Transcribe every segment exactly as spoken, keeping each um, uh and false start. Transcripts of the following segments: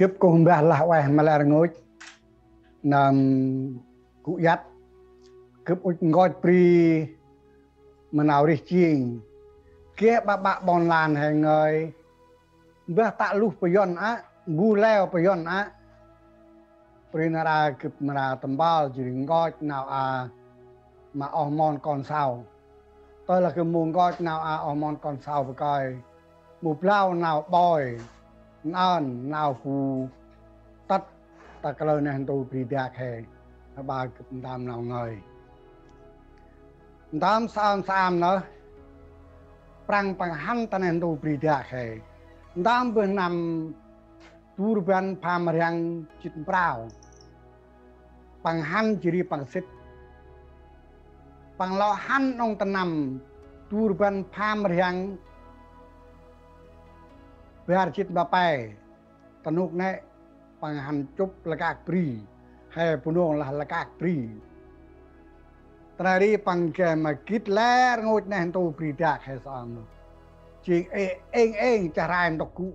Gâp kuh mbah lah ueh ma lĕ rngôch. Nâm gŭ iăt. Gâp ŭch nkoch bri ma nau rêh jêng. Geh ƀaƀă ƀon lan he ngơi. Mbah tă luh pơyuăn a, mbu leo pơyuăn a. Bri nar aơ gâp mra tâm mpơl jêh ri nkoch nau a ma oh mon kon sau. Tơlah gâp mâu nkoch nau a oh mon kon sau bơh kơi, mâu blau nau ƀoi, nơm nau bu tât ta kalơ neh ntu bri dak he. Aƀaơ gâp ntơm nau ngơi. Ntơm saơm saơm nơh, Prăng păng hăn ta neh ntu bri dak he. Ntơm bơh năm du rbăn pham rhiăng jât prao, păng hăn jêh ri păng sĭt. Păng lŏ hăn nŏng ta năm du rbăn pham rhiăng bar jât ma pe. Ta nôk nĕ păng hăn chŭp lakak bri, he Bunong lah lakak bri. Ta nây ri păng geh ma gĭt lĕ rngôch neh ntu bri dak he saơm nơh. Jêng êng êng chah rai ntŭk gŭ.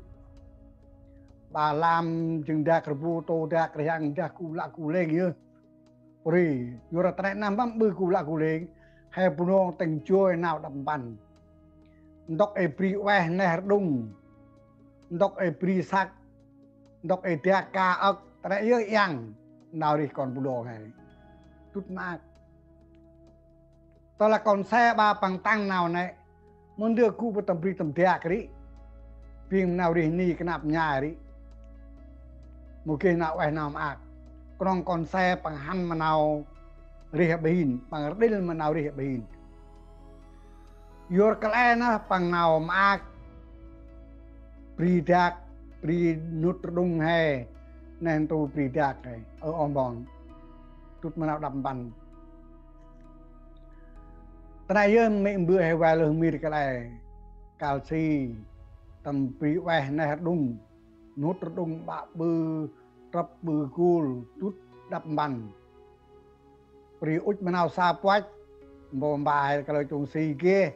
Ƀa lam jêng dak rbu tô dak rhiăng dak gŭ lă gŭ lêng yơh. Ri, yor ta nây năm băm ƀư gŭ lă gŭ lêng, he Bunong tĭng joi nau đăp mpăn. Ntŭk ê bri ueh neh rđŭng, ntŭk ê bri săk, ntŭk ê dak ka âk, ta nây yơh iăng nau rêh kon Bunong he. Dŭt maak. Tơlah kon se ƀa păng tăng nau nĕ, mâu ndơ gŭ bơh tâm bri tâm dak ri. Bêng ma nau rêh ni knap mñai ri. Mâu geh nau ueh nau maak. Knŏng kon se păng hăn ma nau rêh ƀa hin, păng rđil ma nau rêh ƀa hin. Yor kăl e nơh păng nau maak. Bri dak, bri nut rđŭng he, neh ntu bri dak he. Ơ oh mon. Dŭt ma nau đăp mpăn. Ta nây yơh mê̆ mbơ̆ he va lơh mir kăl e. Kăl si, tâm bri ueh neh rđŭng, nut rđŭng ƀă ƀư, trăp ƀư gul, dŭt đăp mpăn. Bri ŭch ma nau sa puăch, mpô mpa he kalơ chông si geh.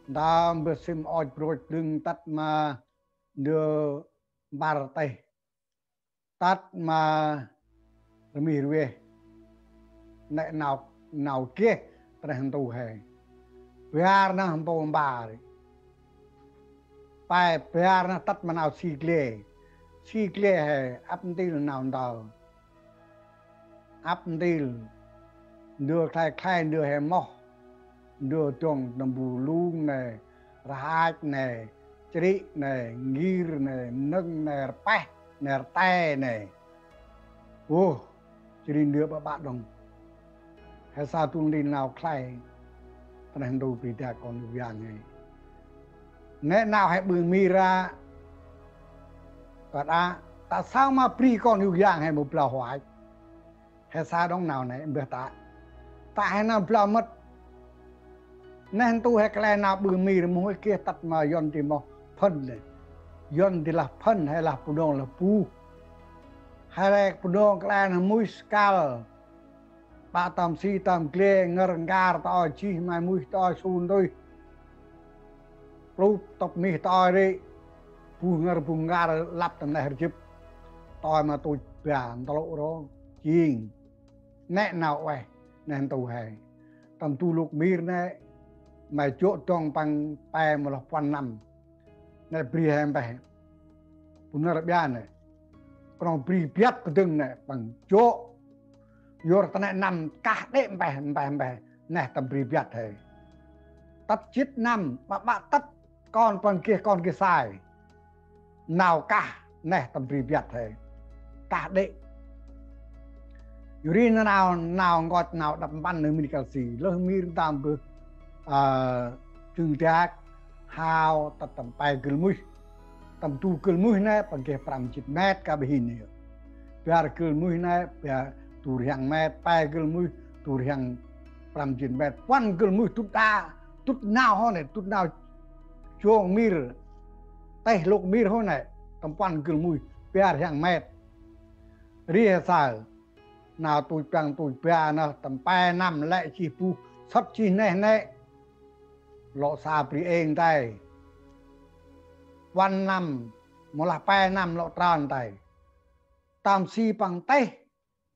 Ntơm bơh sim ôch brôch blưng tât ma ndơ mpăr têh. Tât ma rmih rveh. Nĕ nau, nau geh ta neh ntu he. Bar nơh mpô mpa ri. Pe bar nơh tât ma nau si gle. Si gle he ăp ntil nau ndơ. Ăp ntil. Ndơ khlay khlay ndơ he moh. Ndơ dŏng ta mbu lung nê, rhach nê, chrĭ nê, ngir nê, nâng nê, rpeh nê, rte nê. Ôh, jêh ri ndơ ƀaƀă đŏng. He sa du ntil nau khlay ta neh ntu bri dak kon Yôk Yang he. Nĕ nau he ƀư mir a. Kơt a, ta saơ ma bri kon Yôk Yang he mâu blau huach. He sa đŏng nau nĕ mbơh ta. Ta he nau blau mât. Neh ntu he kăl e nau ƀư mir mâu he geh tât ma Yuăn di moh phơn nê. Yuăn di lah phơn he lah Bunong lah buh. He lah Bunong kăl e nau muih skal. Ƀă tơm si tơm gle ngăr nkar ta ơi jêh mai muih ta ơi sun tui. Plup tŭp mih ta ơi ri. Buh ngăr buh nkar lăp tâm neh rjĭp. Ta ơi ma tuch ba ntŭk ro jêng. Nĕ nau ueh neh ntu he. Tâm du lôk mir nĕ, may jŏ dŏng păng pe mâu lah puăn năm. Nĕ bri he mpeh. Bu nơr ƀiă nĕ. Knŏng bri biăt kdơ̆ng nĕ păng jŏ. Yor ta nĕ năm kah đê̆ mpeh, mpeh, mpeh. Neh tâm bri biăt he. Tât jĭt năm, ƀă ƀă tât kon păng geh kon geh sai. Nau kah neh tâm bri biăt he. Kah đê̆. Yor ri nau, nau nkoch nau đăp mpăn nơh mir kăl si. Lơh mir ntơm bơh, ơ, jâng dak, hao, tât tâm pe gưl muih. Tâm du gưl muih nĕ, păng geh prăm jĭt met kơt bơh hin nĕ. Bar gưl muih nĕ, bar du rhiăng met, pe gưl muih, du rhiăng prăm jĭt met. Puăn gưl muih dŭt đa, dŭt nau hŏ nĕ, dŭt nau jong mir. Têh lôk mir hŏ nĕ, tâm puăn gưl muih, bar rhiăng met. Ri he saơ. Nau tuch păng tuch ba nơh, tâm pe năm lĕ jêh buh, sât jêh neh nĕ. Lŏ sa bri êng tay. Puăn năm, Mâu lah pe năm lŏ tran tay. Tơm si păng têh,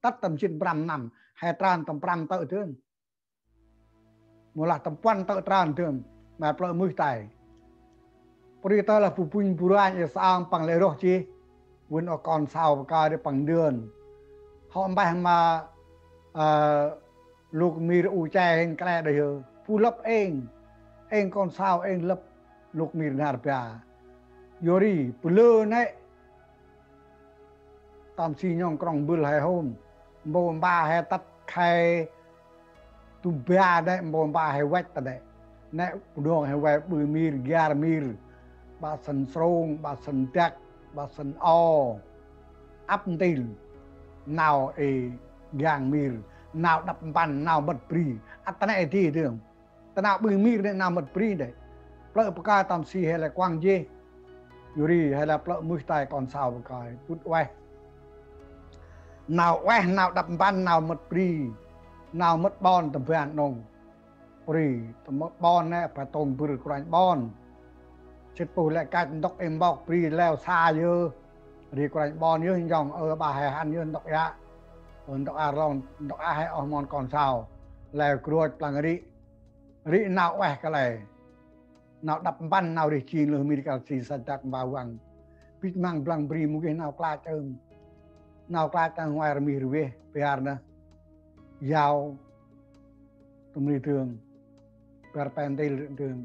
tât tơm jĭt prăm năm, he tran tơm prăm tơ̆ dơm. Mâu lah tơm puăn tơ̆ tran dơm, ma plơ̆ mưh tay. Pô ri tơ lah bu bŭnh bu ranh i saơm păng lĕ roh jêh. Wĭn oh kon sau bơh kơi ri păng dơn. Hŏ mpeh ma, ơ, lôk mir u che hên kle đah yơ. Bu lăp êng. Êng kon sau êng lăp lôk mir nar ba. Yor ri, bu lơ nĕ. Tơm si nhŏng krŏng mbơl he hôm. Mpô mpa he tât khay Tum ba nĕ, mpô mpa he văch ta nĕ. Nĕ, bu đŏng he vay ƀư mir, gar mir. Ƀă sĭn srông, ƀă sĭn dăk, ƀă sĭn o. Ăp ntil. Nau ê gang mir. Nau đăp mpăn, nau mât bri. Ăt ta nĕ ê di dơm. Ta nau ƀư mir nĕ nau mât bri nĕ. Plơ̆ bơh kơi tơm si he lĕ kuăng jêh. Yor ri he lĕ plơ̆ mưh tay kon sau bơh kơi. Pŭt ueh. Nau ueh, nau đăp mpăn, nau mât bri. Nau mât ƀon tâm ban nŏng. Pô ri, tâm mât ƀon nĕ, pa tông bưr kôranh ƀon. Sĭt pŭ lĕ kăch ntŭk ê mbok bri leo sa yơ. Ri kôranh ƀon yơh njŏng, ơ, ƀă he hăn yơh ntŭk iă. Ơ, ntŭk a rlong, ntŭk a he oh mon kon sau. Leo kruach plăng ri. Ri nau ueh kăl e. Nau đăp mpăn, nau rêh jêng lơh mir kăl si sa dak mpa văng. Bĭch măng blang bri mâu geh nau klach ơm. Nau klach ta ngoai rmih rveh, bar nơh. Yau. Tâm ri dơm. Bar pen ntil dơm.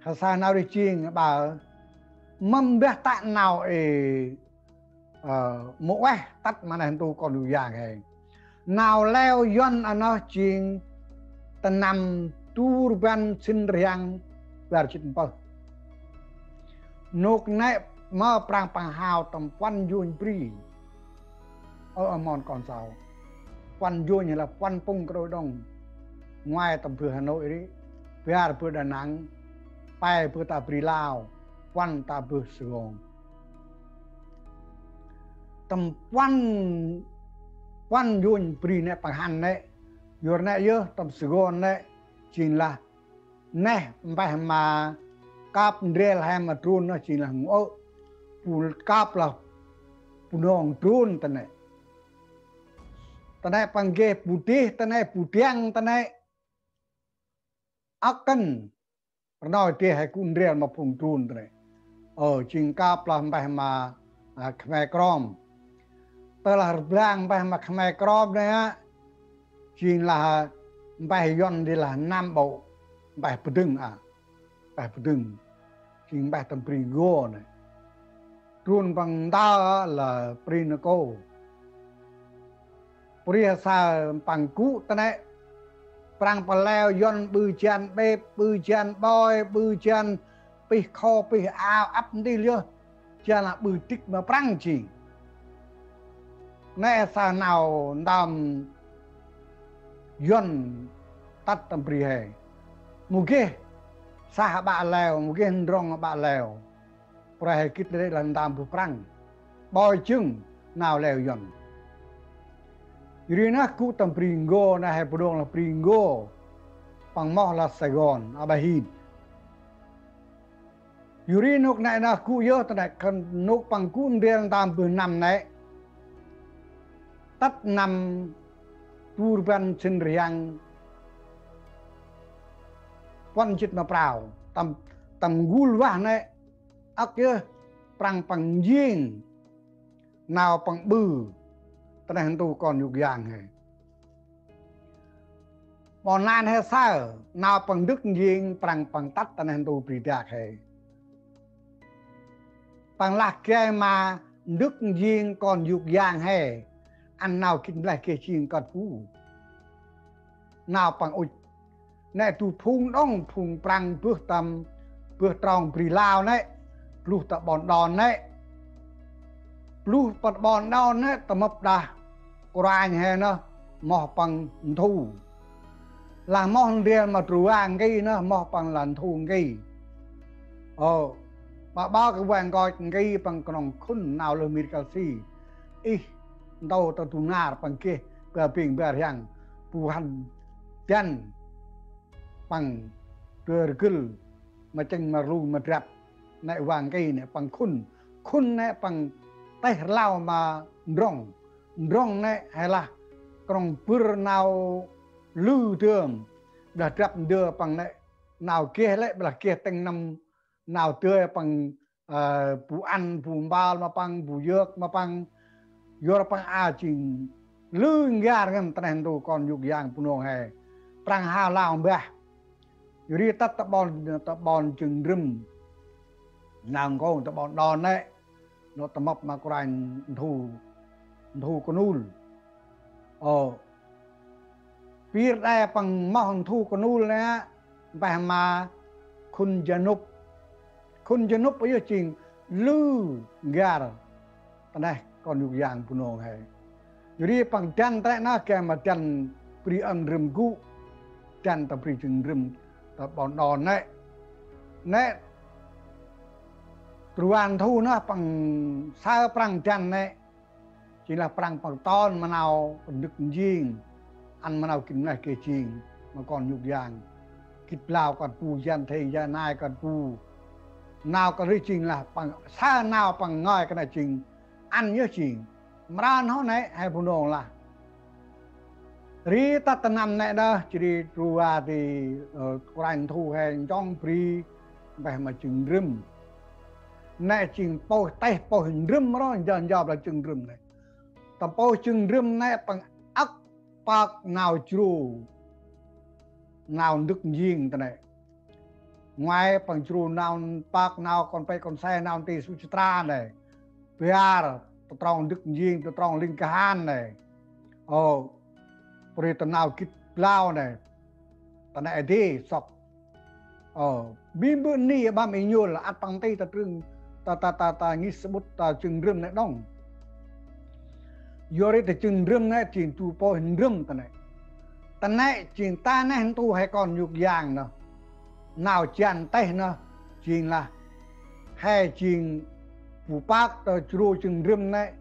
He sa nau rêh jêng ƀă. Mâm mbah tă nau ê, ơ, mâu ueh tât ma neh ntu kon yôk yang he. Nau leo Yuăn a nơh jêng ta năm du rbăn sĭn rhiăng bar jĭt mpơh. Nôk nĕ mơ Prăng păng hao tâm puăn yunh bri. Ơ, ơ mon kon sau. Puăn yunh lah puăn pŭng kđôi đŏng. Ngoai tâm bơh Hà Nội ri. Bar bơh Đà Nẵng. Pe bơh ta bri Lao. Puăn ta bơh Sài Gòn. Tâm puăn, puăn yunh bri nĕ păng hăn nĕ. Yor nĕ yơh tâm Sài Gòn nĕ. Jêng lah neh mpeh ma kăp ndrel he ma drôn nơh jêng lah ngŏ. Bu kăp lah bu nong drôn ta nĕ. Ta nĕ păng geh bu deh, ta nĕ bu diăng, ta nĕ. Âk kăn. Rnoi deh he gŭ ndrel ma phung drôn ta nĕ. Ơ, jêng kăp lah mpeh ma, a, Khmer Krom. Tơ lah rblang mpeh ma Khmer Krom nĕ a. Jêng lah mpeh Yuăn di lah Nam Bộ. Mpeh Bdưng a. Mpeh Bdưng. Jêng mpeh tâm bri Ngô nĕ. Drôn păng ntơ lah Prinako. Pô ri he sa păng gŭ ta nĕ. Prăng păng leo Yuăn ƀư jan bêp, ƀư jan ƀoi, ƀư jan pih kho, pih ao, ăp ntil yơh. Jan lah ƀư dĭk ma Prăng jêng. Nĕ sa nau ntơm Yuăn tât tâm bri he. Mâu geh sah ƀă leo, mâu geh ndrŏng ƀă leo. Pô ri he gĭt lĕ lah ntơm bơh Prăng. Ƀoi jâng nau leo Yuăn. Yor ri nơh gŭ tâm bri Ngô nĕ he bu đŏng lah bri Ngô. Păng moh lah Sài Gòn, aƀaơ hin. Yor ri nôk nĕ nơh gŭ yơh ta nĕ kăn nôk păng gŭ ndrel ntơm bơh năm nĕ. Tât năm du rbăn sĭn rhiăng puăn jĭt ma prao. Tâm, tâm n'gul vah nĕ. Âk yơh Prăng păng njêng nau păng ƀư ta neh ntu kon yôk yang he. Ƀon lan he saơ nau păng ndâk njêng Prăng păng tât ta neh ntu bri dak he. Păng lah gay ma ndâk njêng kon yôk yang he. Ăn nau gĭt mleh geh jêng kơt bu. Nau păng ŭch. Nĕ du phung đŏng, phung Prăng bơh tâm, bơh trong bri Lao nĕ, bluh ta ƀon Đon nĕ. Bluh păt ƀon Đon nĕ, tâm mâp đah kôranh he nơh, moh păng Nthu. Lah moh ndrel ma drô va Nghi nơh, moh păng lah Nthu Nghi. Ơ, ƀa ƀa kơ va nkoch Nghi păng knŏng khŭn nau lơh mir kăl si. Ih, ntô ta du nar păng geh, ba bêng ba rhiăng, bu hăn dăn păng dơi rgâl ma chêng ma rlu ma drăp. Nĕ va Nghi nĕ păng khŭn khŭn nê păng têh rlau ma ndrŏng. Ndrŏng nê he lah krŏng bâr nau lư dơm. Blah drăp ndơ păng nê nau geh lĕ blah geh tĭng năm nau dơi păng, ơ, bu ăn, bu mbal ma păng, bu yơk ma păng. Yor păng a jêng lư n'gar ngăn ta neh ntu kon yôk yang Bunong he. Prăng hao lao mbah. Yor ri tât ta ƀon, ta ƀon Jâng Ndrâm. Nau nkông ta ƀon Đon nê. Nô ta mâp ma kôranh Nthu, Nthu Knul. Ơ. Pir đe păng moh Nthu Knul nê, mpeh ma Khŭn Janŭp. Khŭn Janŭp yơh jêng lư n'gar ta neh kon yôk yang Bunong he. Yor ri păng dăn trê nơh gay ma dăn bri ăn Ndrâm gŭ. Dăn ta bri Jâng Ndrâm ta ƀon Đon nê. Nê, Drua Nthu nơh păng saơ Prăng dăn nê. Jêng lah Prăng păng ton ma nau păng ndâk njêng. Ăn ma nau gĭt neh geh jêng ma kon yôk yang. Gĭt blau kơt bu, yan thê yan nai kơt bu. Nau kơt ri jêng lah păng saơ nau păng ngơi kơt nê jêng ăn yơh jêng. Mra n'ho nê he Bunong lah. Ri tât ta năm nê đah, jêh ri Drua ti, ơ, kôranh Nthu he njŏng bri mpeh ma Jâng Ndrâm. Nê jêng pôih têh pôih Ndrâm ro, njŏ njŏ blah Jâng Ndrâm nê. Ta pôih Jâng Ndrâm nê păng âk pâk nau jrô, nau ndâk njêng ta nê. Ngoai păng jrô nau pâk nau kon pe kon se nau nti Sutatra nê. Bar ta trong ndâk njêng, ta trong ling kahan nê. Ơ, pri ta nau gĭt blau nê. Ta nê ê dê sŏk. Ơ, bi mbơ̆ ni ƀăm i nhôl, ăt păng nti ta trưng, ta, ta, ta, ta ngih samƀŭt ta Jâng Ndrâm nê đŏng. Yor ri ta Jâng Ndrâm nê jêng du pôih Ndrâm ta nê. Ta nê jêng ta neh ntu he kon yôk yang nơh. Nau jan têh nơh jêng lah he jêng bu pâk ta jrô Jâng Ndrâm nê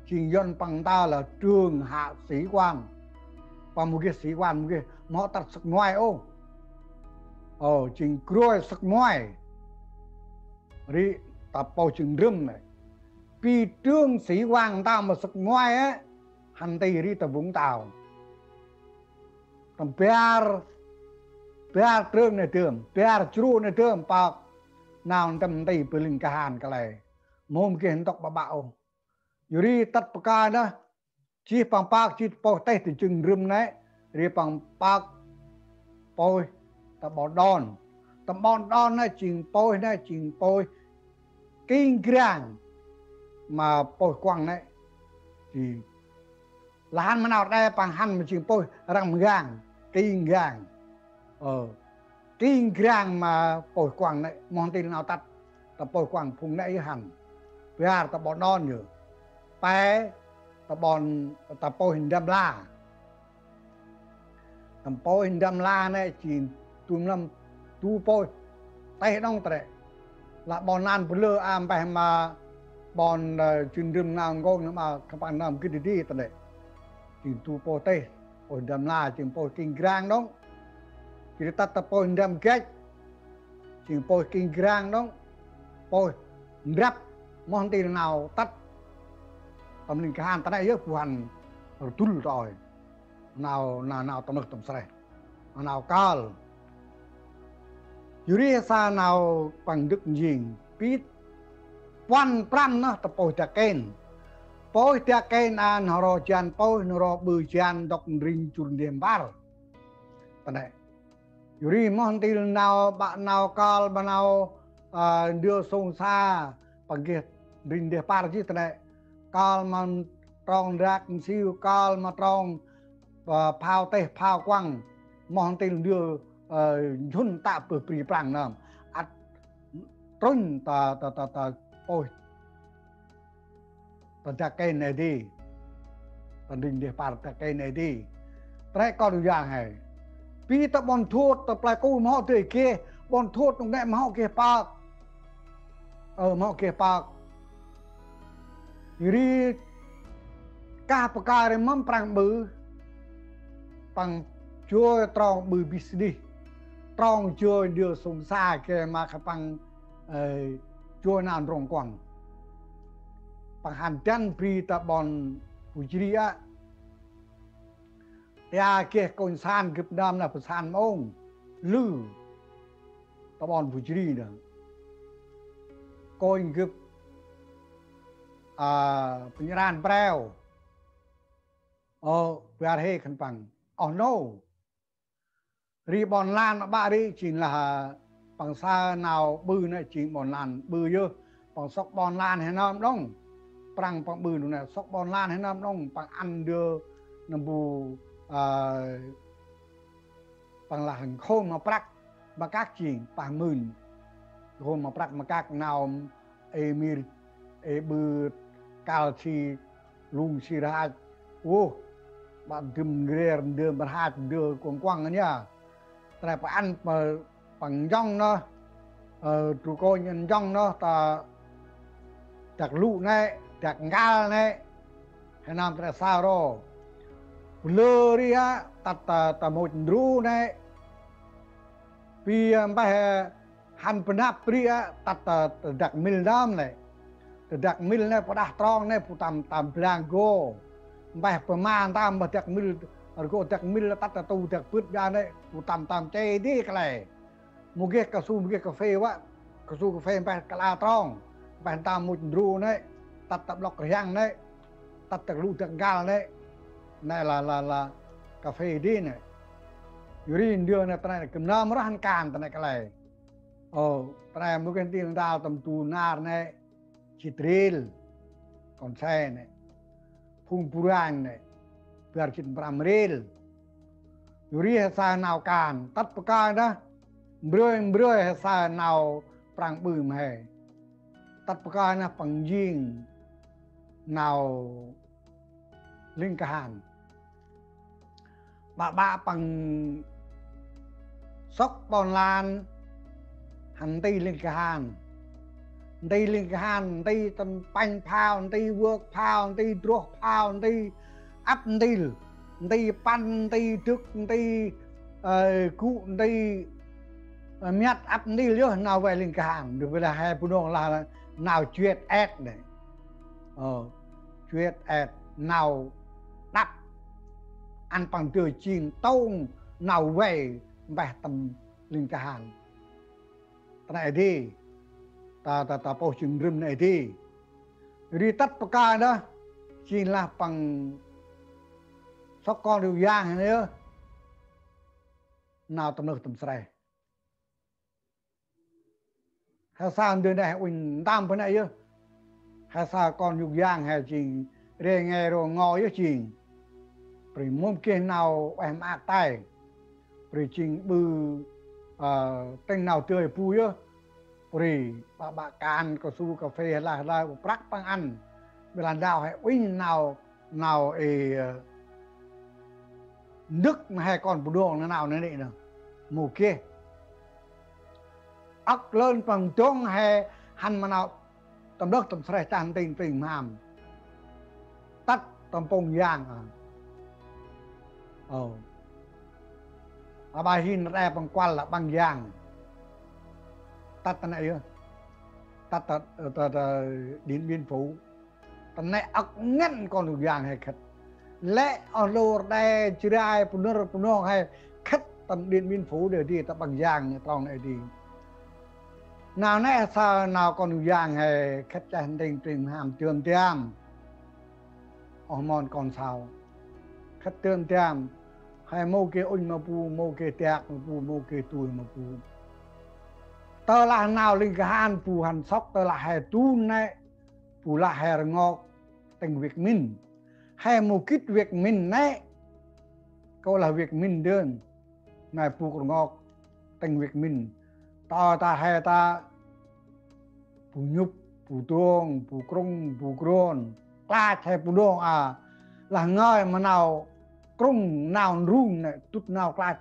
jêng Yuăn păng ta lah trường hạ sĩ quan. Păng mâu geh sĩ quan, mâu geh mâu tât sâk muay ôh. Ơ, jêng groi sâk muay. Ri ta pôih Jâng Ndrâm nê. Bi trường sĩ quan ta ma sâk muay ê, hăn nti ri ta Vũng Tàu. Ta bar, bar trơm nê dơm, bar jrô nê dơm, pâk nau ntĭm nti bơh ling kahan kăl e. Mâu geh ntŭk ƀaƀă ôh. Yor ri tât pa kơi nơh, jêh păng pâk jêh pôih têh ta Jâng Ndrâm nê, ri păng pâk pôih ta ƀon Đon. Ta ƀon Đon nê jêng pôih nê jêng pôih King Grang ma pôih Kuăng nê. Jêh lah hăn ma nau đe păng hăn ma jêng pôih Răng Mgang, King Grang. Ơ, King Grang ma pôih Kuăng nê, moh ntil nau tât, ta pôih Kuăng phung nê yơh hăn. Bar ta ƀon Đon yơh. Pe, ta ƀon, ta pôih Ndăm La. Ta pôih Ndăm La nê, jêng du mlâm, du pôih têh đŏng ta nê. Lah ƀon Nan Plơ a mpeh ma ƀon, ơ, Jâng Ndrâm nau nkông nơh ma khân păng nơm gĭt di di ta nê. Jêng du pôih têh, pôih Ndăm La, jêng pôih King Grang đŏng. Jêh ri tât ta pôih Ndăm Gach, jêng pôih King Grang đŏng. Pôih Ndrăp, moh ntil nau tât tâm ling kahan ta nê yơh bu hăn rdŭl ta ơi. Nau, nau, nau tâm nơh tâm sreh. Nau kơl. Yor ri sa nau păng ndâk njêng. Pit puăn prăm nơh ta pôih Dak Kên. Pôih Dak Kên a n'ho ro jan pôih, n'ho ro ƀư jan ntŭk ndrĭng jŭr ndeh mpăr. Ta nê. Yor ri moh ntil nau ƀă nau kơl ma nau, ơ, ndơ sông sa, păng geh ndrĭng ndeh mpăr jêh ta nê. Kơl ma trong Dak Siu, kơl ma trong, ơ, phao têh, phao Kuăng. Moh ntil ndơ, ơ, nhŭn tă bơh bri Prăng nơm. Ăt trŭnh ta, ta, ta, ta pôih ta Dak Kên nê di. Ta ndrĭng ndeh mpăr Dak Kên nê di. Trê kon yôk yang he. Bi ta ƀon Thuôt, ta Plei Ku mâu hŏ dơi geh, ƀon Thuôt nŭng nê mâu hŏ geh pâk. Ơ, mâu hŏ geh pâk. Ri kah pa kơi ri mâm Prăng ƀư. Păng joi trong ƀư business. Trong joi ndơ sông sa geh ma khân păng, ơ, joi nau ndrŏng kuăng. păng hăn dăn bri ta ƀon Bu Jri a. Tia geh kônh san gâp nơm nơh păng san mông lư ta ƀon Bu Jri nơh. Kônh gâp, a, păng ran preo. Ơ, bar hê khân păng. Oh no. Ri ƀon lan ƀă ri jêng lah păng saơ nau ƀư nê jêng ƀon lan ƀư yơh. Păng sŏk ƀon lan he nơm đŏng. Prăng păng ƀư nê sŏk ƀon lan he nơm đŏng. Păng ăn ndơ nơm bu, a, păng lah nkhôn ma prăk ma kăk jêng pah mưn. Nkhôn ma prăk ma kăk nau ê mir ê ƀư kăl si lung si rhach. Ôh, ƀă dŭm ngrer ndơ ma rhach ndơ kuăng kuăng ngăn ya. Trê păng ăn păng njŏng nơh, ơ, tru kônh ăn njŏng nơh ta dak lŭ nê, dak nkal nê. He nơm trê saơ ro. Blơ ri a, tât ta, ta môch ndru nê. Pi a mpeh hăn bơnăp bri a, tât ta, ta dak mil nơm nê. Ta dak mil nê, pơđah trong nê, bu tăm, tăm blang gô. Mpeh pơma ntăm, mpeh dak mil, rgô dak mil, tât ta tu dak bưt ba nê, bu tăm, tăm che di kăl e. Mâu geh kasu, mâu geh kaphê wă. Kasu kaphê mpeh kăl a trong. Mpeh ntăm môch ndru nê. Tât ta blŏk rhiăng nê. Tât ta lŭ dak nkal nê. Nê lah, lah, lah kaphê di nê. Yor ri ndơ nê ta nê gâp nơm rah hăn kan ta nê kăl e. Ơ, ta nê mâu geh ntil ndal tâm du nar nê. Jêt rêl. Kon se nê. Phung bu ranh nê. Bar jêt prăm rêl. Yor ri he saơ nau kan, tât pơkơi nơh, mbrơi mbrơi he saơ nau prăng ƀư mhe. Tât pơkơi nơh păng jêng nau ling kahan. Ƀă ƀă păng sŏk ƀon lan hăn nti ling kahan. Nti ling kahan, nti tâm panh phao, nti vơk phao, nti drôh phao, nti ăp ntil, nti păn, nti dâk, nti, ơ, gŭ, nti, ơ, miăt ăp ntil yơh nau vay ling kahan. Dŭ bê lah he Bunong lah nau chuyêt et nê. Ơ, chuyêt et nau đăp. Ăn păng dơi jêng tông nau vay mpeh tâm ling kahan. Ta nê di. Ta, ta, ta pôh jêng rĭm nê di. Ri tât pơkơi nơh. Jêng lah păng sŏk kon Yôk Yang he nơh. Nau tâm lơh tâm sreh. He saơ ndơ nê he uănh ntăm bơh nê yơh. He saơ kon Yôk Yang he jêng rê nge rô ngo yơh jêng. Bri mâm geh nau ueh maak tay. Bri jêng ƀư, ơ, tĭng nau dơi bu yơh. Bri ƀă ƀă kan kasu kaphê lah lah prăk păng ăn. Bê lah ndao he uănh nau nau ê, ơ, ndâk ma he kon Bunong nê nau nê nê nơh. Mâu geh. Âk lơn păng dŏng he hăn ma nau tâm lơh tâm sreh chah nting nting mham. Tât tâm pông yang a. Ơ. Aƀaơ hin rê păng kuăl lah Ƀăng Yang. Tât ta nê yơh. Tât ta, ta, ta Điện Biên Phủ. Ta nê âk ngăn kon Yôk Yang he khât. Lĕ oh lô rđê Jrai Bunong Bunong he khât tâm Điện Biên Phủ đê di ta Ƀăng Yang nê trong nê di. Nau nê saơ nau kon Yôk Yang he khât chah nting tring mham dơm dam. Oh mon kon sau. Khât dơm dam. He mâu geh uănh ma bu, mâu geh dak ma bu, mâu geh dui ma bu. Tơ lah nau ling kahan bu hăn sŏk tơ lah he dun nê. Bu lah he rngok tĭng Việt Minh. He mâu gĭt Việt Minh nê. Kâo lah Việt Minh dơm. Nê bu rngok tĭng Việt Minh. Tơ ta he ta bu nhŭp, bu dông, bu krŭng, bu krôn. Klach he bu dông a. Lah ngơi ma nau krŭng nau ndrung nê, dŭt nau klach.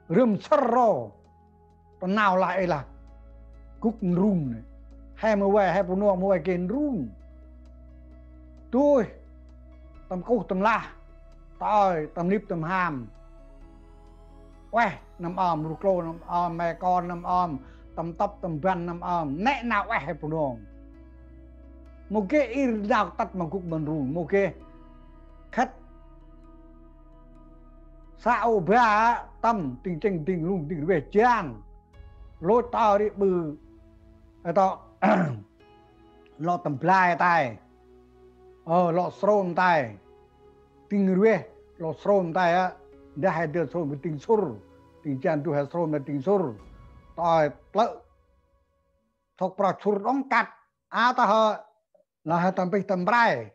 Rơm sơr ro. Ta nau lah ê lah gŭk ndrung nê. He mâu vay, he Bunong mâu vay geh ndrung. Dôih tâm kuh tâm lah. Ta ơi, tâm nip tâm ham. Ueh nơm ơm, ru klô nơm ơm, me kon nơm ơm, tâm tŭp tâm ban nơm ơm. Nê nau ueh he Bunong. Mâu geh ir nau tât ma gŭ mân rung, mâu geh. Khât sa ôbă tâm dâng cheng dâng lŭng dâng rveh jan. Lôch ta ri ƀư. Ơ, ta lŏ tâm blai tay. Ơ, lŏ srôn tay. Dâng rveh lŏ srôn tay a. Ndah he dơ srôn ma dâng sur. Dâng jan du he srôn ma dâng sur. Tơi plơ̆. Thŏk prăk sur đŏng kăt. A ta hơ. Lah he tâm pih tâm brai.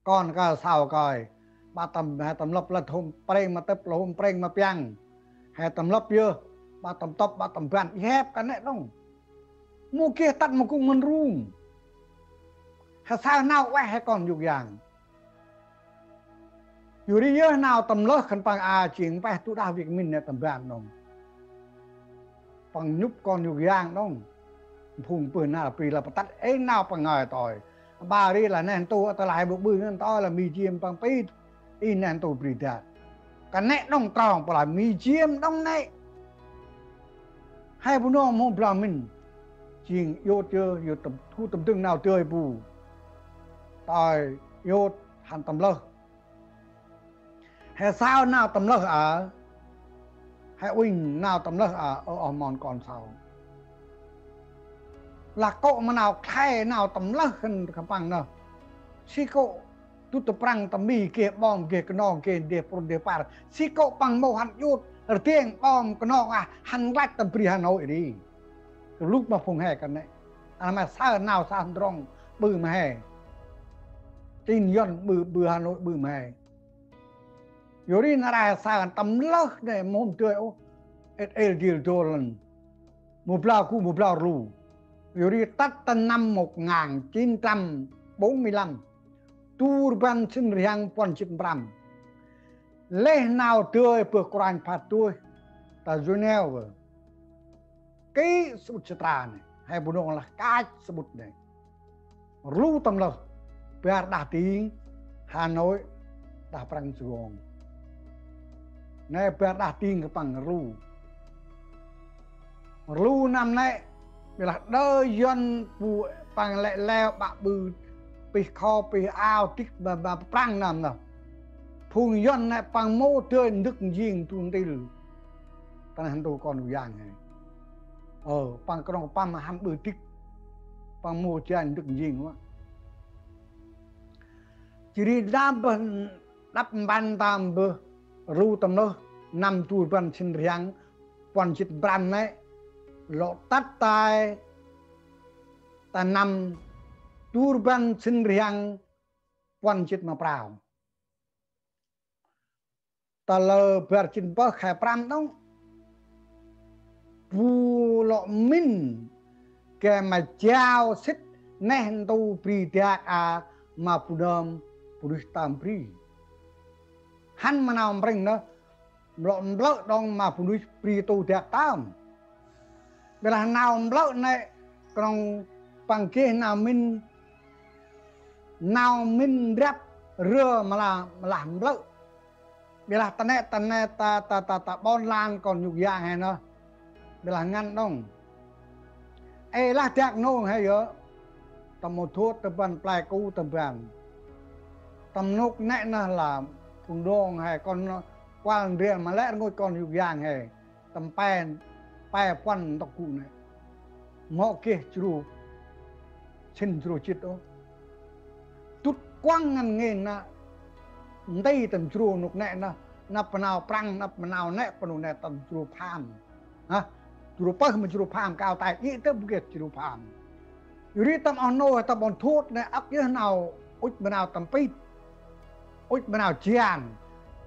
Kon kơ sau kơi. Ƀă tâm, he tâm lăp lăt hôm prêng ma tâp, lŏ hôm prêng ma piăng. He tâm lăp yơh. Ƀă tâm tŭp, ƀă tâm ban. I hep kơt nĕ đŏng. Mâu geh tât ma gŭ mân rung. He saơ nau ueh he kon yôk yang. Yor ri yơh nau tâm lơh khân păng a jêng peh tu đah Việt Minh nĕ tâm ban đŏng. Păng nhŭp kon yôk yang đŏng. Phung bơh nar bri lah pơtât ê nau păng ngơi tơi. Ƀă ri lah neh ntu tơ lah he ƀư ƀư ngăn tơi lah mi jêm păng pit. I neh ntu bri dak. Kơt nĕ đŏng trong pô lah mi jêm đŏng nĕ. He bu nô mhôm blau mĭn. Jêng yôt yơ, yôt tâm, thu tâm dâng nau dơi bu. Tơi yôt hăn tâm lơh. He saơ nau tâm lơh a. He uănh nau tâm lơh a, ơ oh mon kon sau. Lah kŏ ma nau khlay nau tâm lơh khân khân păng nơh. Si kŏ dŭt ta Prăng ta Mi geh ƀom geh knong geh deh prŭn deh păr. Si kŏ păng mâu hăn yôt rdeng ƀom knong a hăn lăch tâm bri Hà Nội ri. Lŭk ma phung he kơt nĕ. Ăn ma saơ nau saơ ndrŏng ƀư ma he. Tin Yuăn ƀư, ƀư Hà Nội ƀư ma he. Yor ri nar aơ saơ tâm lơh nĕ mhôm dơi ôh. Êt êl dil dôl lăn. Mâu blau gŭ mâu blau rlu. Yor ri tât ta năm một ngàn chín trăm bốn mươi lăm. Du rbăn sĭn rhiăng puăn jê̆t prăm. Lĕ nau dơi bơh kôranh phat dôih ta Geneva. Kĭ sămƀŭt Satra nĕ, he bu nông lah kach sămƀŭt nĕ. Rlu tâm lơh, bar đah ding, Hà Nội, đah Prăng Sài Gòn. Nĕ bar đah ding khân păng rlu. Rlu năm nĕ, ƀiălah đơ Yuăn bu păng lĕ leo ƀă ƀư pih kho pih ao dĭk ma, ma Prăng năm nơh. Phung Yuăn nĕ păng mâu dơi ndâk njêng du ntil. Ta neh ntu kon yôk yang he. Ơ, păng knŏng păng hăn ƀư dĭk. Păng mâu janh ndâk njêng ôh. Jêh ri đăm bơh đăp mpăn tâm bơh rlu tâm lơh năm du rbăn sĭn rhiăng puăn jê̆t prăm nĕ. Lŏ tât tay ta năm du rbăn sĭn rhiăng puăn jê̆t ma prao. Ta lơ bar jê̆t pơh khay prăm đŏng. Bu lŏ mĭn gay ma jao sĭt neh ntu bri dak a ma bu nơm bunuyh tơm bri. Hăn ma nau mprêng nơh, lŏ mplơ̆ đŏng ma bunuyh bri tu dak tơm. Ƀiălah nau mplơ̆ nĕ knŏng păng geh nau mĭn, nau mĭn ndrăp rơ ma lah, ma lah mplơ̆. Ƀiălah ta nĕ, ta nĕ, ta, ta, ta, ta ƀon lan kon yôk yang he nơh. Ƀiălah ngăn đŏng. Ê lah dak nông he yơh. Tâm mâu thuôt tâm ban play ku tâm ban. Tâm nôk nĕ nơh lah phung đôn he kon kuăl ndrel ma lĕ rngôch kon yôk yang he. Tâm pe, pe puăn ntŭk gŭ nĕ. Mâu geh jrô sĭn jrô jêt ôh. Dŭt kuăng ngăn ngên nă. Nti tâm jrô nôk nĕ nă. Năp ma nau Prăng, năp ma nau nĕ, pơ nôk nĕ tâm jrô pham. Hă? Jrô pơh ma jrô pham, kao tay, i tơ bu geh jrô pham. Yor ri tâm oh nô, tâm ƀon thuôt nĕ, âk yơh nau, ŭch ma nau tâm pit. Ŭch ma nau jan.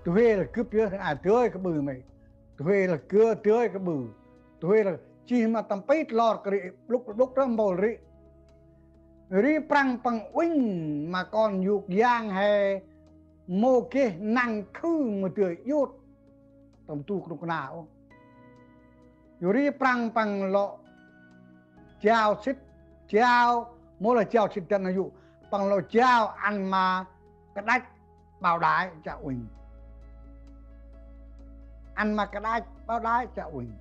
Tơ huê lah gâp yơh, a dơi kơ ƀư mê. Tơ huê lah gơ dơi kơ ƀư. Tơ huê lah jêh ma tâm pit lor kơ ri, blŭk blŭk rơh mpôl ri. Ri Prăng păng uănh ma kon yôk yang he mâu geh năng khư ma dơi yôt. Tâm du knŭk kna ôh. Yor ri Prăng păng lŏ jao sĭt, jao, mâu lah jao sĭt dăn a yŭ. Păng lŏ jao ăn ma kađăch Bảo Đại chiă uănh. Ăn ma kađăch Bảo Đại chiă uănh.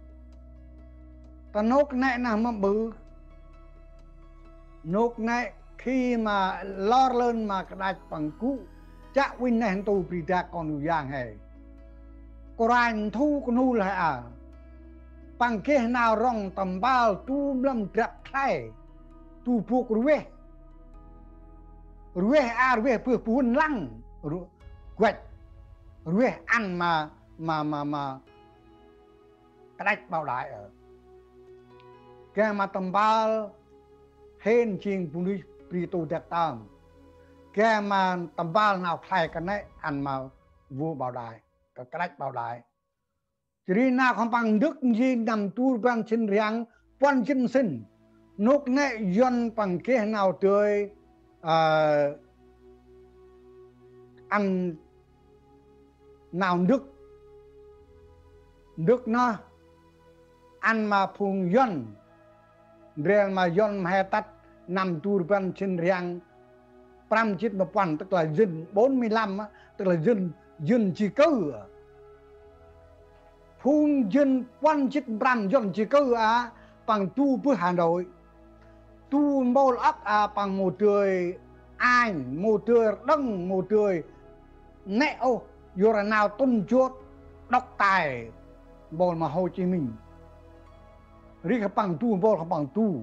Ta nôk nĕ nă mâm ƀư. Nôk nĕ Khi ma lor lơn ma kađăch păng gŭ chiă uănh neh ntu bri dak kon Yôk Yang he, kôranh nthu knul he a, păng geh nau rŏng tâm mpơl du mlâm drăp khlay, du bôk rveh, rveh a rveh bơh bun lăng, rveh, rveh ăn ma, ma, ma, ma kađăch Bảo Đại ơ. Geh ma tâm mpơl hên jêng bunuyh bri tu dak tơm. Geh ma tâm mpơl nau khlay kơt nĕ ăn ma vua Bảo Đại, kơ kađăch Bảo Đại. Jêh ri nau khân păng ndâk jêng năm du rbăn sĭn rhiăng puăn jĭt sĭn. Nôk nĕ Yuăn păng geh nau dơi, ơ, ăn nau ndâk, ndâk nơh ăn ma phung Yuăn. Ndrel ma Yuăn mhe tât năm du rbăn sĭn rhiăng prăm jĭt ma puăn, tức là dân bốn mươi lăm á, tức là dân, dân di cư. Phung dân puăn jĭt prăm Yuăn di cư a, păng du bơh Hà Nội. Du mpôl âk a păng mâu dơi Anh, mâu dơi Đăng, mâu dơi nĕ ôh, yor nau tŭn jot độc tài mpôl ma Hồ Chí Minh. Ri khân păng du mpôl khân păng du.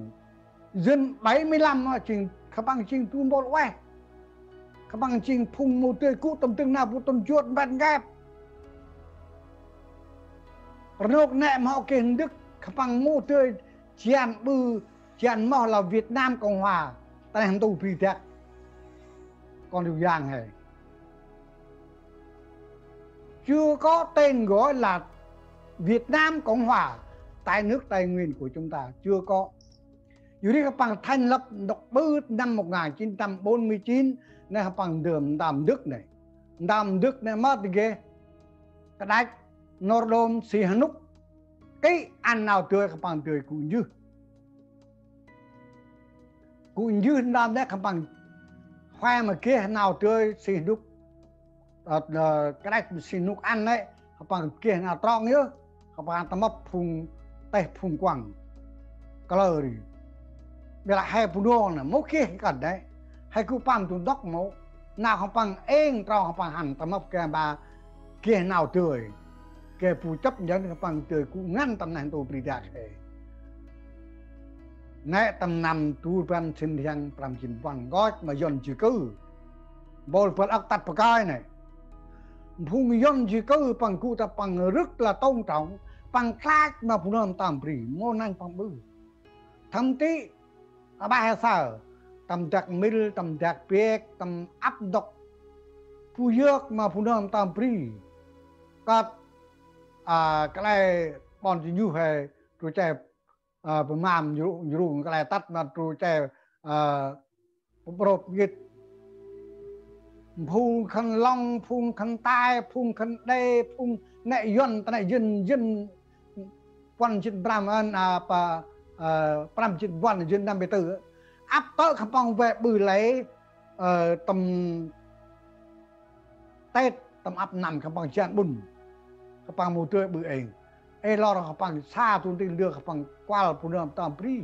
Dân bảy mươi lăm á, jêng khân păng jêng du mpôl ueh. Khân păng jêng phung mâu dơi gŭ tâm dâng nau bu tŭn jot mbet ngep. Rnôk nĕ mâu geh ndâk, khân păng mâu dơi jan ƀư, jan moh là Việt Nam Cộng Hòa, ta neh ntu bri dak kon Yôk Yang he. Chưa có tên gọi là Việt Nam Cộng Hòa tại nước Tây Nguyên của chúng ta, chưa có. Yor ri khân păng thành lập độc ƀư năm một ngàn chín trăm bốn mươi chín, nĕ khân păng ndơm ntơm ndâk nĕ. Ntơm ndâk nĕ mơ ti geh kađăch Nordôm Sihanouk, kĭ ăn nau dơi khân păng dơi gŭ njưh. Gŭ njưh ntơm nĕ khân păng khoe ma geh nau dơi Sihanouk. Ơ, ơ, kađăch Sihanouk ăn nĕ khân păng geh nau trong yơh, khân păng tâm mâp phung têh phung kuăng kalơ ri. Biălah he Bunong nĕ mâu geh kơt nĕ, he gŭ păng du ntŭk mâu. Nau khân păng êng trong khân păng hăn tâm mâp geh ma geh nau dơi, geh bu chấp nhận khân păng dơi gŭ ngăn tâm neh ntu bri dak he. Nĕ tâm năm du rbăn sĭn rhiăng prăm jĭt puăn nkoch ma Yuăn di cư. Mpôl băl âk tât pakơi nĕ. Phung Yuăn di cư păng gŭ ta păng rất là tôn trọng, păng klach ma bu nơm tơm bri, mâu năng păng ƀư. Thậm chí, aƀaơ he saơ, tâm dak mil, tâm dak biek, tâm ăp ntŭk, bu yơk ma bu nơm tơm bri. Kơt, a, kăl e ƀon di njuh he, tru che, a, bu mam nju, nju, kăl e tât ma tru che, a, bu brôp ngĭt. Phung khân Long, phung khân Tai, phung khân Đê, phung nĕ Yuăn, ta nĕ dân, dân puăn jĭt prăm ăn, a, pa, ơ, prăm jĭt puăn dân năm mươi tư. Ăp tơ khân păng ueh ƀư lĕ, ơ, tâm Tết, tâm ăp năm khân păng jan ƀŭn. Khân păng mâu dơi ƀư êng. Ê lor khân păng sa thun ti ndơ khân păng kuăl bu nơm tơm bri.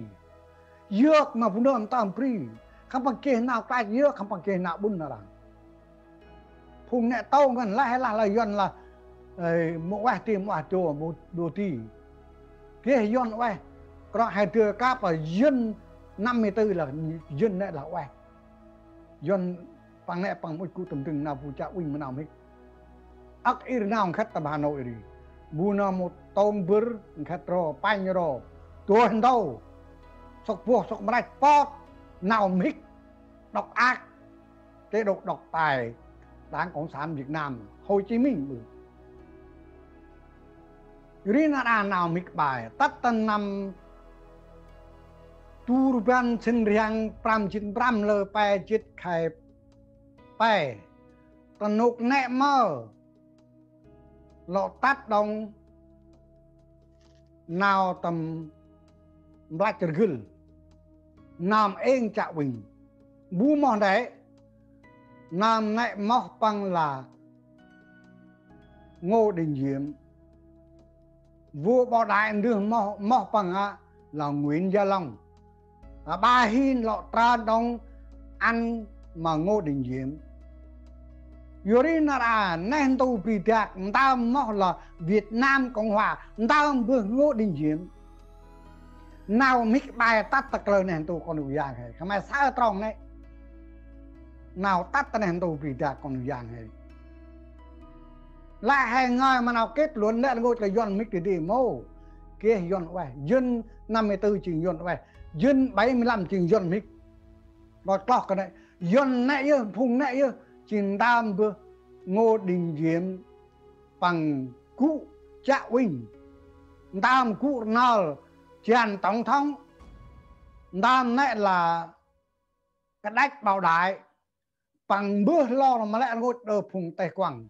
Yơk ma bu nơm tơm bri. Khân păng geh nau klach yơk, khân păng geh nau ƀŭn nau răng. Phung nĕ tông ngăn lah, lah, lah Yuăn lah, ơ, mâu ueh ti, mâu ueh dô, mâu dô ti. Geh Yuăn ueh. Krŏ he dơi kăp a dân năm mươi tư lah dân nĕ lah ueh. Yuăn păng nĕ păng mâu gŭ tâm dâng nau bu chiă uănh ma nau mhĭk. Âk ir nau nkhât tâm Hà Nội ri. Bu nơm mâu tông bâr nkhât ro, pănh ro. Dôih ntâu. Sŏk boh, sŏk mrăch pơk. Nau mhĭk. Độc ác. Chế độ độc tài Đảng Cộng sản Việt Nam, Hồ Chí Minh ƀư. Ri nau đa nau mhĭk bai, tât ta năm du rbăn sĭn rhiăng prăm jĭt prăm lơ pe jĭt khay pe. Ta nôk nĕ mơ lŏ tât đŏng nau tâm mblăch rgâl. Nơm êng chiă uănh. Bu moh nĕ, nơm nĕ moh păng lah Ngô Đình Diệm. Vua Bảo Đại ndưh moh, moh păng a lah Nguyễn Gia Long. A, ƀa hin lŏ trơn đŏng ăn ma Ngô Đình Diệm. Yor ri nar aơ neh ntu bri dak ntơm moh lah Việt Nam Cộng Hòa ntơm bơh Ngô Đình Diệm. Nau mhĭk bai tât ta kalơ neh ntu kon Yôk Yang he. Khmer saơ trong nê. Nau tât ta neh ntu bri dak kon Yôk Yang he. Lah he ngơi ma nau kết luận lĕ rngôch lah Yuăn mhĭk dadê mâu. Geh Yuăn ueh. Jên năm mươi tư jêng Yuăn ueh. Jên bảy mươi lăm jêng Yuăn mhĭk. Bot kloh kơt nê. Yuăn nê yơh, phung nê yơh. Jêng ntơm bơh Ngô Đình Diệm păng gŭ Chạ Uinh. Ntơm gŭ rnơl jan tổng thống. Ntơm nê lah kađăch Bảo Đại. Păng mbơh lor ma lĕ rngôch đơ phung têh kuăng.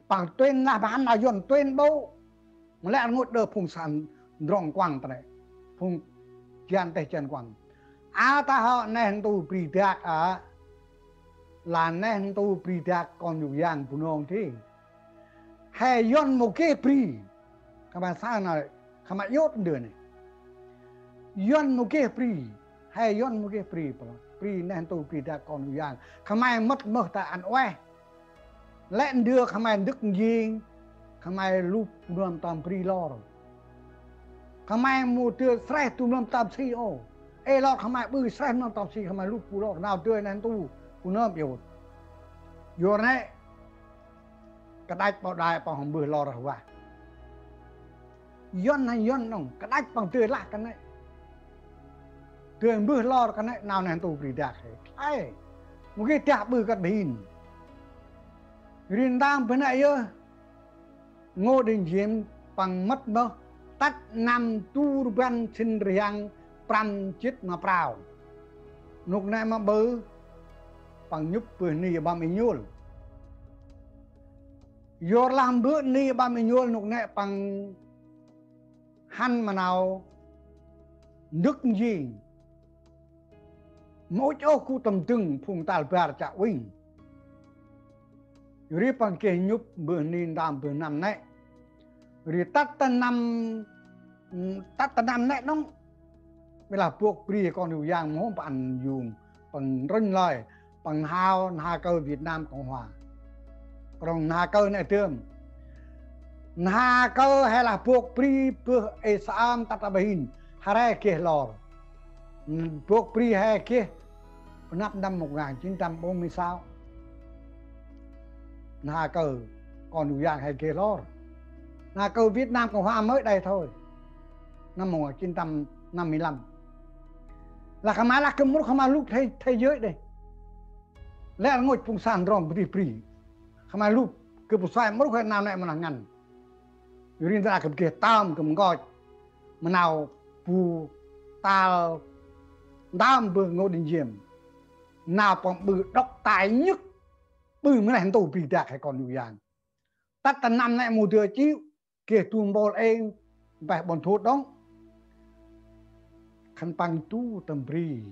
Păng tuyên lah ma hăn a Yuăn tuyên bố. Ma lĕ rngôch đơ phung săn ndrŏng kuăng ta nê. Phung jan têh jan kuăng. A ta hŏ neh ntu bri dak a. Lah neh ntu bri dak kon Yôk Yang Bunong ti. He Yuăn mâu geh bri. Khmer saơ nau, khmer yot ndơ nê. Yuăn mâu geh bri. He Yuăn mâu geh bri. Bri neh ntu bri dak kon Yôk Yang. Khmer mât mơh ta ăn ueh. Lĕ ndơ khmer ndâk njêng. Khmer lup bu nơm tơm bri lor. Khmer mâu dơi sreh du mlâm tơm si ôh. Ê lor khmer ƀư sreh mlâm tơm si khmer lup bu lor. Nau dơi neh ntu bu nơm yot. Yor nê. Kađăch Bảo Đại păng hŏ mbơh lor rah vah. Yuăn he Yuăn nŏng, kađăch păng dơi lah kơt nê. Dơi mbơh lor kơt nê, nau neh ntu bri dak he. Ê, mâu geh dak ƀư kơt bhĭn. Ri ntơm bơh nê yơh. Ngô Đình Diệm păng mât mơh tât năm du rbăn sĭn rhiăng prăm jât ma prao. Nôk nê ma ƀư păng nhŭp bơh ni ƀăm i nhôl. Yor lah bơh ni ƀăm i nhôl nôk nê păng hăn ma nau ndâk njêng. Mâu ŭch ôh gŭ tâm dâng phung tal bar Chạ Uinh. Yor ri păng geh nhŭp bơh ni ntơm bơh năm nê. Yor ri tât ta năm, tât ta năm nê nŏng. Bi lah bôk bri kon Yôk Yang mâu hôm păng ăn yŭng, păng rŭnh lơi, păng n'hao, n'ha kơ Việt Nam Cộng Hòa. Krŏng n'ha kơ nê dơm. N'ha kơ he lah bôk bri bơh ê saơm tât ta bhĭn. Hre geh lor. Bôk bri he geh. Năp năm một ngàn chín trăm bốn mươi sáu. N'ha kơ kon Yôk Yang he geh lor. N'ha kơ Việt Nam Cộng Hòa mới đây thôi. Năm một ngàn chín trăm năm mươi lăm. Lah khmer lah gâp mrô khmer lup thế, thế giới đây. Lĕ rngôch phung săn ndrŏng bri bri. Khmer lup gâp bu sai mrô he nau nê ma nau ngăn. Yor ri ndra gâp geh tơm gâp nkoch. Ma nau bu tal ntơm bơh Ngô Đình Diệm. Nau păng ƀư độc tài nhất. Ƀư ma neh ntu bri dak he kon Yôk Yang. Tât ta năm nê mâu dơi chịu. Geh du mpôl êng, mpeh ƀon Thuôt đŏng. Khân păng du tâm bri.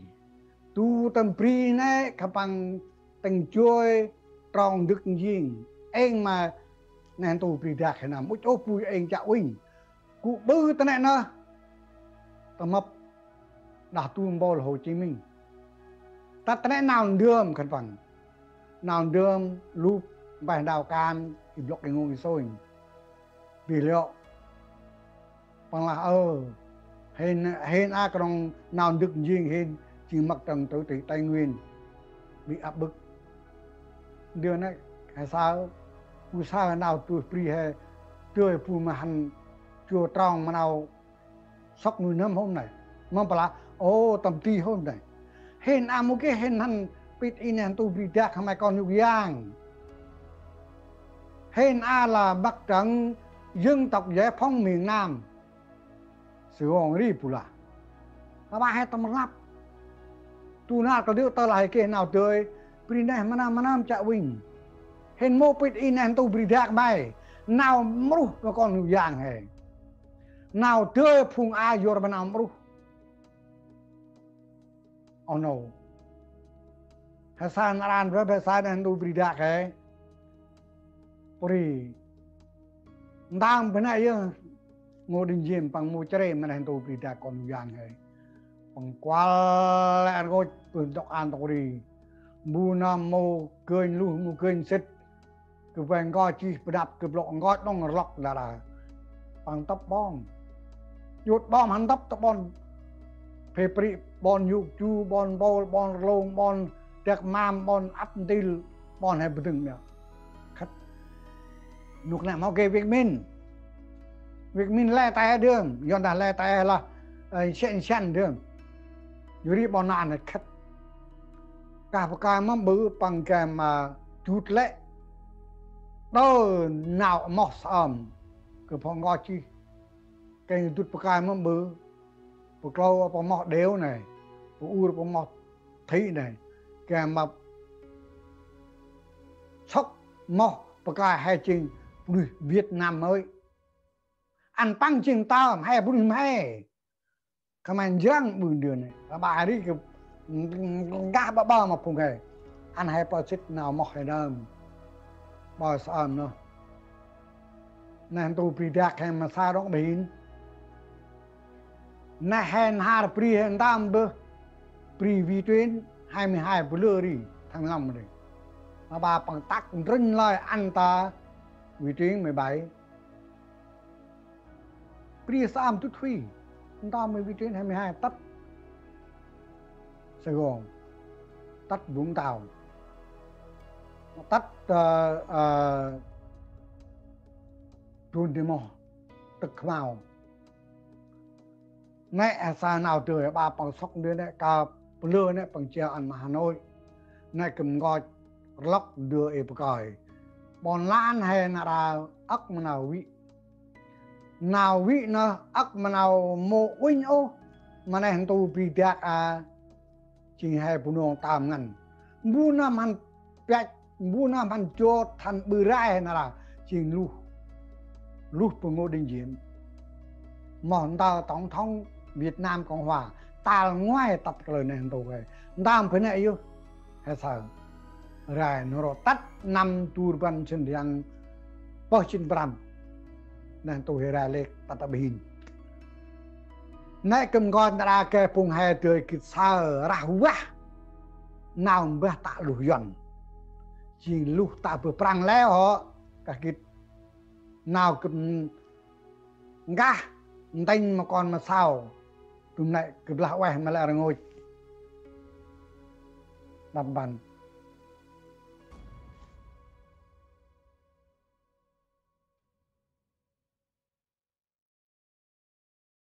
Du tâm bri nê, khân păng tĭng joi, trong ndâk njêng. Êng ma neh ntu bri dak he năm. Ŭch ôh bu êng Chạ Uinh. Gŭ ƀư ta nê nơh. Ta mâp đah du mpôl Hồ Chí Minh. Tât ta nê nau ndơm khân păng. Nau ndơm lup mpeh ndao kan, i blŏk i ngung i sông. Bi lŏ. Păng lah ơ. Hên, hên a krŏng nau ndâk njêng hên, jêng Mặt trận Tự trị Tây Nguyên bị áp bức. Ndơ nê, he saơ, bu saơ nau tui bri he, tui bu ma hăn, chua trong ma nau sŏk nuih n'hâm hôm nê. Mâm păng lah, ô, tâm di hôm nê. Hên a mâu geh hên hăn pit i neh ntu bri dak khmer kon Yôk Yang. Hên a lah Mặt trận Dân tộc Giải phóng miền Nam. Sư ong ri bu lah. Khmer he tâm rnglăp. Du nar kơl dơ̆ tơ lah he geh nau dơi. Bri neh ma năm ma năm Chạ Uinh. Hên mâu pit i neh ntu bri dak may. Nau mruh ma kon Yôk Yang he. Nau dơi phung a yor ma nau mruh. Oh no. He saơ nar aơ, he saơ neh ntu bri dak he. Pôri. Ntơm bơh nê yơh. Ngô Đình Diệm păng mâu chrê ma neh ntu bri dak kon Yôk Yang he. Păng kuăl lĕ rngôch bơh ntŭk an ntŭk ri. Mbu nơm mâu gơnh luh, mâu gơnh sĭt, gâp vay nkoch jêh, bơnăp gâp lŏ nkoch đŏng rlŏk đa đa. Păng tŭp ƀon. Jut ƀon hăn tŭp ta ƀon Phê Pri, ƀon Yôk Ju, ƀon Mpôl, ƀon Rlông, ƀon Dak Mam, ƀon Ăp Ntil, ƀon he bơdâng nê. Khât. Nôk nê mâu geh Việt Minh. Việt Minh lĕ tay dơm, Yuăn dah lĕ tay lah, ơ, săn săn dơm. Yor ri ƀon nê khât. Kah pakơi mâm ƀư păng gay ma jut lĕ. Đơ nau moh saơm. Gâp phŏ nkoch jêh. Kêng dŭt pakơi mâm ƀư. Pơklâu păng moh đêo nê. Pơur păng moh thĭ nê. Gay ma sŏk moh pakơi he jêng bunuyh Việt Nam hơi. Ăn păng jêng tơm he bunuyh mhe. Khmer njrăng ƀư ndơ nê. Ƀa ri gâp ngah ƀa ƀơ ma phung he. Ăn he pơsĭt nau moh he nơm. Ƀơ saơm nơh. Neh ntu bri dak he ma sa đŏng ƀa hên. Neh he nhar bri he ntơm bơh. Bri Vĩ Tuyến hai mươi hai bơ lơ ri. Tháng năm ri. Ma ƀa păng tăk ndrŭnh lơi ăn ta Vĩ Tuyến mười bảy. Bri saơm dŭt huy. Ntơm mười Vĩ Tuyến hai mươi hai tât Sài Gòn. Tât Vũng Tàu. Tât, ơ, ơ, Trùn Đi Mò. Tât Khmao. Nê, ơ, sa nau dơi ƀa păng sŏk ndơ nê kơp bơ lơ nê păng jao ăn ma Hà Nội. Nê gâp nkoch rlŏk ndơ ê pakơi. Ƀon lan he nar aơ âk ma nau vĭ. Nau vĭ nơh âk ma nau mâu uănh ôh. Ma neh ntu bri dak a. Jêng he Bunong tơm ngăn. Mbu nơm hăn pĕch, mbu nơm hăn jot, hăn ƀư rai he nar aơ. Jêng luh. Luh bơ Ngô Đình Diệm. Moh ntơm tổng thống Việt Nam Cộng Hòa. Tal ngoai tât kalơ neh ntu he. Ntơm bơ nê yơh. He saơ. Rai nơh ro tât năm du rbăn sĭn rhiăng pơh sĭn prăm. Neh ntu he rai lêk tât ƀa hên. Nê gâp nkoch nar aơ gay phung he dơi gĭt saơ rah vah. Nau mbah tă luh Yuăn. Jêng luh tă bơh Prăng leo hŏ. Kah gĭt. Nau gâp nkah ntĭnh ma kon ma sau. Dŭm nê gâp lah ueh ma lĕ rngôch. Đăp mpăn.